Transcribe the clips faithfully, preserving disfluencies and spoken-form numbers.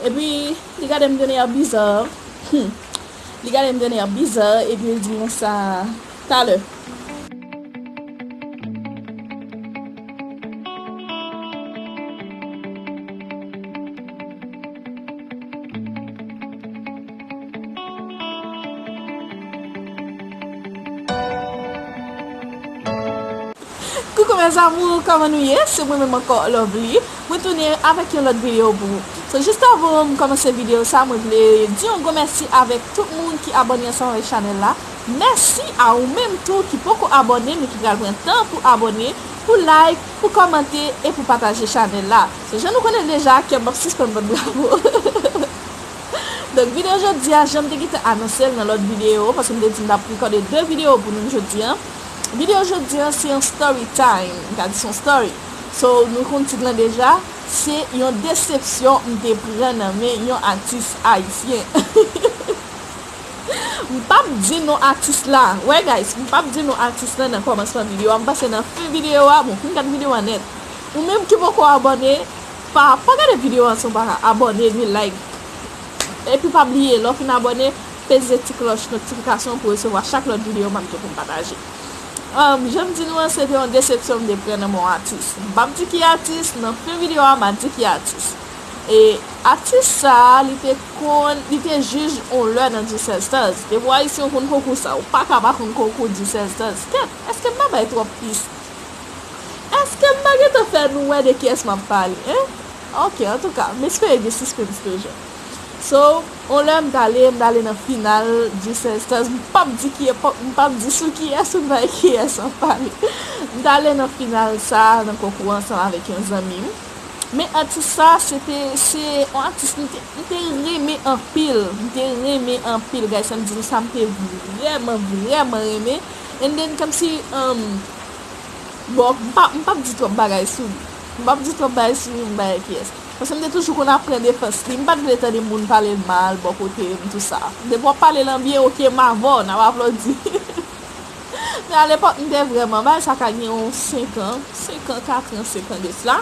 Epi, li gade m de nè biza. Hmm. Li gade m de nè biza, epi l di m konsa, talè. Coucou mes amours, kòman nou ye? Se mwen menm ankò, Lovely. Mwen tounen avèk yon lòt videyo pou ou. So, jis avan m kòmanse videyo sa, mwen vle di yon gwo mèsi avèk tout moun ki abòne ansanm avèk chanèl la. Mèsi a ou menm tou ki poko abòne, men ki pral pran tan pou abòne, pou like, pou kòmante e pou pataje chanèl la. So, jan nou konnen deja, kè m ap sispann bat bravo. Donk, videyo jodi a, jan m te gentan anonse l nan lòt videyo, paske m te di m t ap rekòde de videyo pou nou jodi a. Videyo jodi a, se yon story time. M ka di se yon story. So, nou konn tit lan deja, se yon desepsyon m te pran nan men yon atis ayisyen. M p ap di non atis la. Wè, guys, m p ap di non atis la nan kòmansman videyo a. M panse nan fen videyo a, bon, fin gad videyo a nèt. Ou menm ki poko abòne, pa, pa gade videyo a san w pa abòne, ni like. Epi pa bliye, lè w fin abòne, peze ti klòch notifikasyon pou resevwa chak lòt videyo m ap gen pou m pataje. Um, jan m di nou an, se te yon desepsyon m te pran nan men yon atis. M p ap di ki atis, nan fen videyo a, m a di ki atis. E atis sa a, li te konn, li te jij on lè nan G sèz Stars. Depi w ayisyen w konn konkou sa, ou pa ka pa konn konkou G sèz Stars. Kèt, èske m pa bay twòp pis? Èske m pa gentan fè nou wè de kiyès m ap pale, en? Ok, antouka, m espere gen sispens toujou. So, on lè m t ale, m t ale nan final G sèz Stars, m p ap di ki epòk, m p ap di sou kiyès, m bay kiyès m ap pale. M t ale nan final sa, nan konkou ansanm avèk yon zanmi m. Men atis sa, se te, se yon atis m te, m te renmen anpil. M te renmen anpil, guys, sa m di nou sa, m te vrèman, vrèman renmen. And then, kòmsi, um, bon, m pa, m p ap di twòp bagay sou li. M p ap di twòp bagay sou li, m bay kiyès. Paske m te toujou konn ap pran defans li. M pa t vle tande moun pale l mal, bò kote m, tou sa. Depi w ap pale l an byen, oke, m avè w, n ap aplodi. Men alepòk, m te vrèman, bagay sa ka gen yon senk an, senk an, kat an, senk an de sila.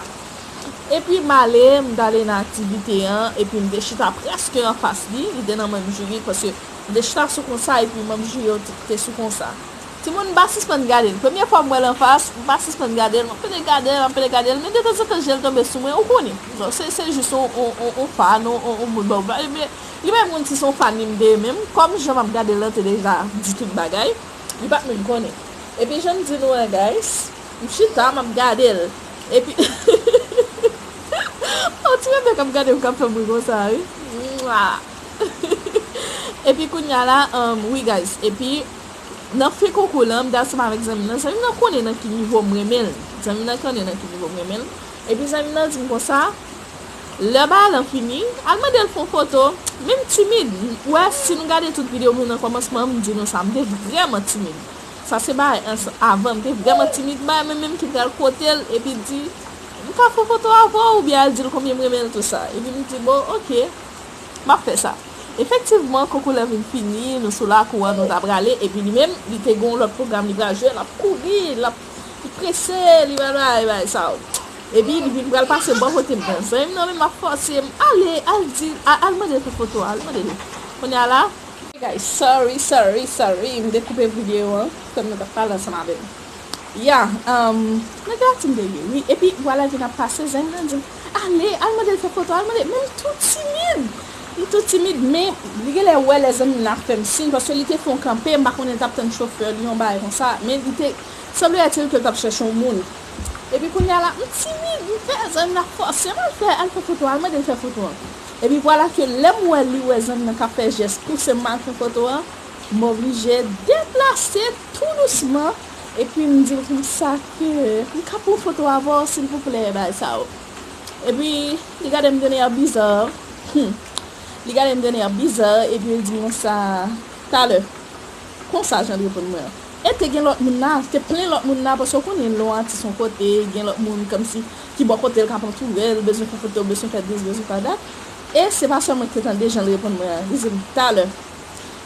Epi m ale, m t ale nan aktivite an, epi m te chita prèske anfas li, li te nan menm jiri, paske m te chita sou konsa, epi manm jiri yo t-, te sou konsa. Timoun, m pa sispann gade l. Premye fwa m wè l anfas, m pa sispann gade l, m ap pede gade l, m ap pede gade l, men detanzantan je l tonbe sou mwen, ou konnen. Bon, se, se jis on, on, on, on fan, on, on, on moun ba w vayb, men li menm konn si se on fan li m te ye menm, kòm jan m ap gade l lan te deja di tout bagay, li pa t menm konnen. Epi jan m di nou an, guys, m chita, m ap gade l. Epi, on ti bebe k ap gade m k ap fè m ri konsa, wi. Mwa. Epi kounye a la, um, wi, guys, epi nan fen konkou lan, m te ansanm avèk zanmi m nan. Zanmi m nan konnen nan ki nivo m renmen l. Zanmi m nan konnen nan ki nivo m renmen l. Epi zanmi m nan di m konsa, lè bagay lan fini, al mande l fè yon foto. Men m timid. Ou wè, si nou gade tout videyo m yo nan kòmansman, m di nou sa, m te vrèman timid. Sa se bagay ans-, avan, m te vrèman timid, bagay mwen menm ki pral kote l, epi di, m ka fè foto avè w, oubyen al di l konbyen m renmen l, tou sa. Epi m di, bon, oke, m ap fè sa. Efektivman, konkou lan vin fini, nou sou lakou an, nou ta prale, epi li menm, li te gen yon lòt pwogram li pral jwe, l ap kouri, l ap, li prese, li pral bagay, bagay sa yo. Epi li vin pral pase bò kote m nan. Zanmi m nan menm ap fòse m, ale, al di, a-, al mande l fè foto a, al mande l. Kounye a la, guys, sorry, sorry, sorry, m te koupe videyo an, kòm nou t ap pale ansanm avè m. Ya, um, nan grati m te ye, wi. Epi, vwala vin ap pase, zanmi m nan di m, ale, al mande l fè foto, al mande, men m tou timid. M tou timid, men li genlè wè lè zanmi m nan ap fè m siy, paske li te fè yon kanpe, m pa konnen l t ap tann chofè li, yon bagay konsa, men li te, sanble ètil ke l t ap chèche yon moun. Epi kounye a la, m timid, m pè, zanmi m nan ap fòse m al fè, al fè foto, al mande l fè foto an. Epi vwala ke lè m wè li wè zanmi m nan k ap fè jès pouse m al fè foto an, m oblije deplase tou dousman, epi m di l konsa ke m ka pran foto avè w, silvouplè, bagay sa yo. Epi, li gade m de nè biza. Hmm. Li gade m de nè biza, epi l di m konsa, talè. Konsa jan l reponn mwen an. E te gen lòt moun la, te plen lòt moun la, paske w konnen lè yon atis yon kote, gen lòt moun kòmsi ki bò kote l k ap antoure l, bezwen fè foto, bezwen fè dis, bezwen fè dat. E se pa sèl mwen ki te tande jan l reponn mwen an. Li di m, talè.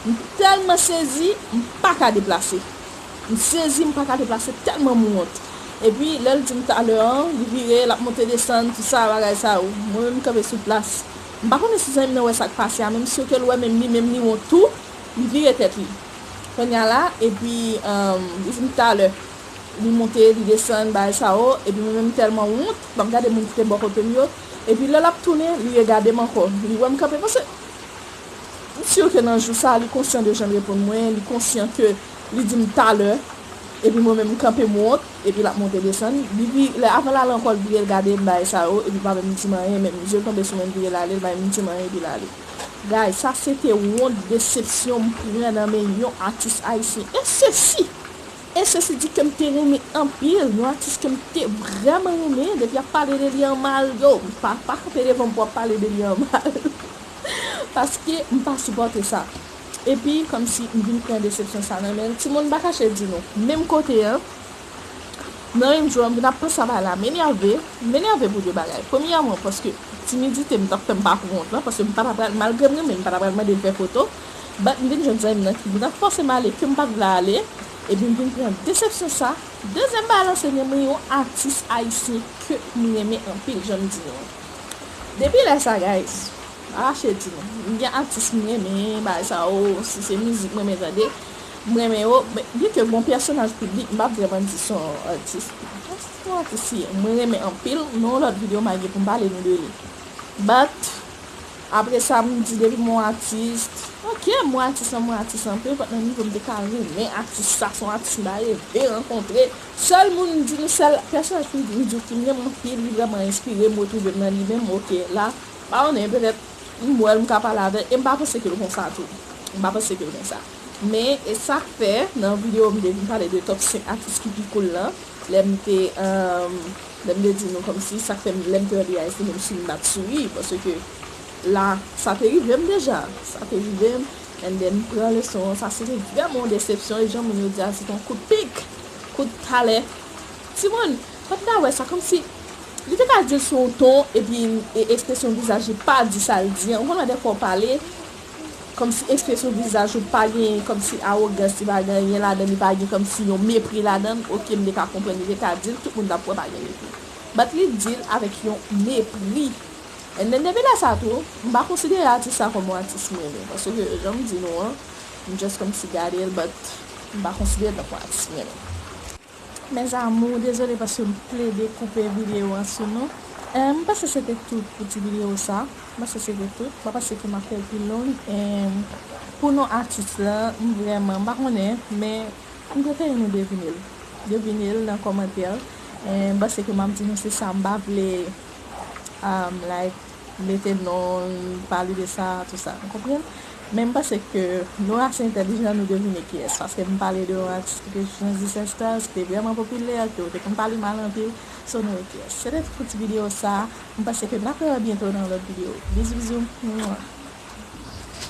M tèlman sezi, m pa ka deplase. M sezi, m pa ka deplase, tèlman m wont. Epi, lè l di m talè an, li vire, l ap monte desann, tout sa, bagay sa yo. Mwen menm, m kanpe sou plas. M pa konnen si zanmi m nan wè sa k pase a, men m si ke l wè menm li menm li wont tou, li vire tèt li. Kounye a la, epi, um, li di m talè, li monte, li desann, bagay sa yo, epi mwen menm m tèlman wont, m ap gade moun ki te bò kote m yo, epi lè l ap tounen, li regade m ankò, li wè m kanpe, paske m si ke nan jou sa, li konsyan de jan l reponn mwen, li konsyan ke li di m talè, epi mwen menm m kanpe m wont, epi l ap monte desann. Li vi-, lè avan l ale ankò, l vire l gade m, bagay sa yo, epi l pa menm di m anyen, menm je l tonbe sou mwen, l vire l ale, l pa menm di m anyen, epi l ale. Guys, sa se te wont, desepsyon m pran nan men yon atis ayisyen. E sesi, e sesi di ke m te renmen anpil, yon atis ke m te vrèman renmen, depi y ap pale de li an mal, yo, pa, pa kanpe devan m pou w ap pale de li an mal. Paske m pa sipòte sa. Epi, kòmsi m vin pran desepsyon sa nan men l. Timoun, m pa kache di nou, menm kote an, nan menm jou an, m vin ap panse a bagay la, m enève, m enève pou de bagay. Premyèman, paske timidite m t ap fè m pa pou wont lan, paske m pa t ap pral, malgre m renmen, m pa t ap pral mande l fè foto. But m vin jwenn zanmi m nan ki vin ap fòse m ale, ke m pa t vle ale, epi m vin pran desepsyon sa. Dezyèm bagay la, se renmen yon atis ayisyen ke m renmen anpil, jan m di nou an. Depi lè sa, guys, m pa kache di nou, m gen atis m renmen, bagay sa yo, si se mizik m renmen tande, m renmen yo, men byenke bon pèsonaj piblik, m p ap vrèman di se yon atis, se yon atis li ye, mwen renmen anpil, nan yon lòt videyo, m a gen pou m pale nou de li. But, apre sa, m di depi m yon atis, ok, m yon atis lan, m yon atis lan, peu importe nan nivo m te ka renmen atis sa, se yon atis m ta reve rankontre. Sèl moun m di nou, sèl pèsonaj m di nou ki m renmen anpil, li vrèman enspire m, retwouve m nan li menm, ok, la, pa konnen, petèt, m wè l, m ka pale avè l, e m pa panse ke l konsa tou. M pa panse ke l konsa. Men, e sa k fè, nan videyo m te vin pale de top senk atis ki pi cool lan, lè m te, um, lè m te di nou kòmsi sa k fè m, lè m te wè Beyonce, menm si m pa t souri, paske la, sa te rive m deja, sa te rive m, and then m pran leson an, sa se te vrèman yon desepsyon, e jan moun yo di a, se te yon kout pik, kout talè. Timoun, pandan wè sa, kòmsi, li te ka di l sou yon ton, epi e, ekspresyon vizaj li pa di sa l di an. Ou konn wè dèfwa w pale, kòmsi ekspresyon vizaj ou pa gen, kòmsi awogans li pa gen anyen ladan, li pa gen kòmsi yon mepri ladan, ok, m te ka konprann, li te ka di l, tout moun t ap wè pa gen mepri. But li di l avèk yon mepri. And then, depi lè sa tou, m pa konsidere atis sa kòm yon atis m renmen, paske, jan m di nou an, m just kòmsi gade l, but m pa konsidere l tankou yon atis m renmen. Mes amours, dezole paske m plede koupe videyo an sou nou. Eh, m panse se te tout pou ti videyo sa. M panse se te tout. M pa panse ke m ap fè l pi long. Eh, pou non atis lan, m vrèman, m pa konnen, men m prefere nou devine l. Devine l nan kòmantè. Eh, m panse ke m ap di nou se sa, m pa vle, um, like, mete non l, pale de sa, tou sa. Ou konprann? Men m panse ke nou ase entèlijan, nou devine kiyès. Paske m pale de yon atis ki te Jean Zisestas, ki te vrèman popilè, ke yo te konn pale mal anpil. So, nou wè kiyès. Se te tout pou ti videyo sa. M panse ke n ap rewè byento nan lòt videyo. Bizou, bizou. Mwa.